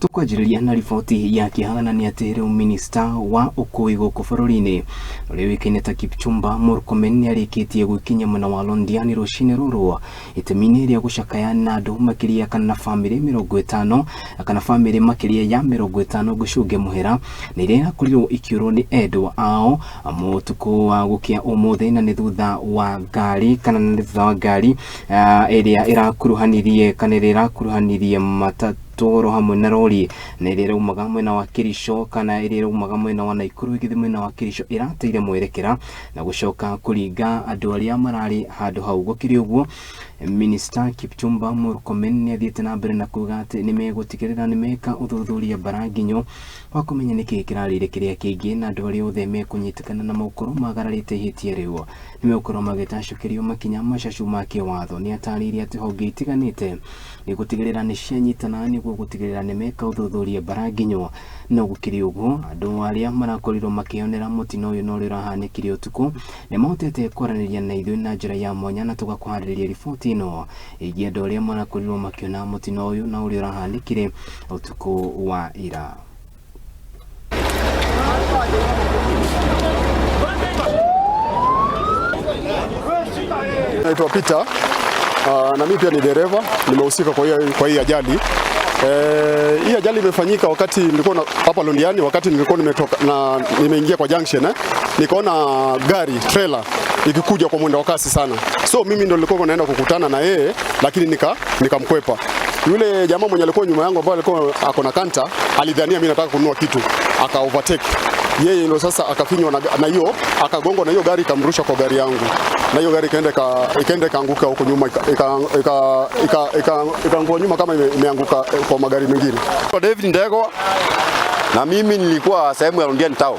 Tukwanjĩrĩria na riboti ya kĩeha nĩ atĩ rĩu minista wa ũkui gũkũ bũrũri-inĩ ũrĩa ũĩkaine ta Kipchumba Murkomen nĩarĩkĩtie gwĩkinyia mwena wa Londiani rũcinĩ rũrũ itemi-inĩ rĩa gũcakaya na andũ makĩria kana bamĩrĩ 50 kana bamĩrĩ makĩria ya 50 gũcũngia mũhera na iria irakorirwo ikĩũrwo nĩ endwa ao mũtukũ wa gũkĩa ũmũthĩ, na nĩ thutha wa ngari kana nĩ thutha wa ngari ĩrĩa ĩrakuruhanirie kana ĩrĩa ĩrakuruhanirie matatũ hamwe na rori na ĩrĩa ĩraumaga mwena wa Kericho kana ĩrĩa ĩraumaga mwena wa Nakuru ĩgĩthiĩ mwena wa Kericho ĩrateire mwerekera na gũcoka kũringa andũ arĩa mararĩ handũ hau. Gũkĩrĩ ũguo, Minista Kipchumba Murkomen nĩ athiĩte na mbere na kuga atĩ nĩ megũtigĩrĩra nĩ meka ũthuthuria mbaranginyo wa kũmenya nĩkĩĩ kĩrarĩire kĩrĩa kĩngĩ, na andũ arĩa othe mekũnyitĩkana na megũkorwo magararĩte ihĩtia rĩu nĩ megũkorwo magĩtacũkĩrio makinya macacu ma kĩwatho. Nĩ atarĩirie atĩ honge itiganĩte nĩ gũtigĩrĩra nĩ cianyitana nĩguo gũtigĩrĩra nĩ meka ũthuthuria mbaranginyo. No gũkĩrĩ ũguo, andũ arĩa marakorirwo makĩonera mũtino ũyũ na ũrĩa ũrahanĩkire ũtukũ nĩ mahotete kwaranĩria na ithuĩ na njĩra ya mwanya, na tũgakũharĩrĩria riboti ĩno ĩgiĩ andũ arĩa marakorirwo makĩona mũtino ũyũ na ũrĩa ũrahanĩkire ũtukũ wa ira. Naitwa Peter, na mimi pia ni dereva, nimehusika kwa hii ajali. Hii ajali imefanyika wakati nilikuwa hapa Londiani, wakati nilikuwa nimetoka na nimeingia kwa junction, nikaona gari trailer ikikuja kwa mwendo wa kasi sana. So mimi ndo nilikuwa naenda kukutana na yeye, lakini nikamkwepa. Yule jamaa mwenye alikuwa nyuma yangu ambaye alikuwa ako na kanta alidhania mimi nataka kununua kitu, aka overtake. Yeye ndio sasa akafinywa na hiyo, akagongwa na hiyo gari ikamrusha kwa gari yangu. Na hiyo gari ikaenda ikaanguka huko nyuma, ikaangua nyuma kama imeanguka kwa magari mengine. David Ndego, na mimi nilikuwa sehemu ya Londiani town.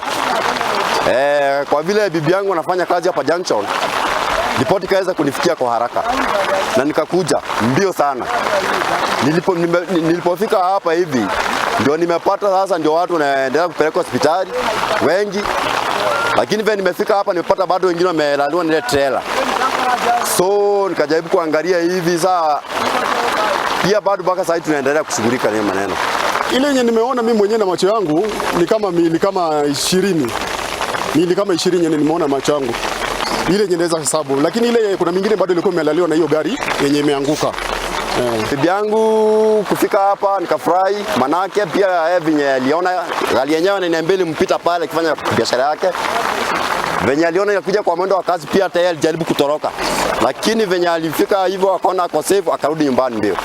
Kwa vile bibi yangu anafanya kazi hapa junction, ripoti kaweza kunifikia kwa haraka na nikakuja mbio sana. Nilipofika hapa hivi ndio nimepata sasa, ndio watu wanaendelea kupelekwa hospitali wengi, lakini vile nimefika hapa nimepata bado wengine wamelaliwa na ile trailer. So nikajaribu kuangalia hivi saa pia bado mpaka sasa tunaendelea kushughulika na maneno. Ile yenye nimeona mimi mwenyewe na macho yangu ni kama miili kama 20. Miili kama 20 yenye nimeona macho yangu. Ile yenye naweza hesabu, lakini ile kuna mingine bado ilikuwa imelaliwa na hiyo gari yenye imeanguka. Bibi yangu kufika hapa nikafurahi, manake pia yeye venye aliona gari yenyewe ananiambia ilimpita pale akifanya biashara yake. Venye aliona inakuja kwa mwendo wa kasi pia hata yeye alijaribu kutoroka. Lakini venye alifika hivyo akaona ako safe akarudi nyumbani mbio.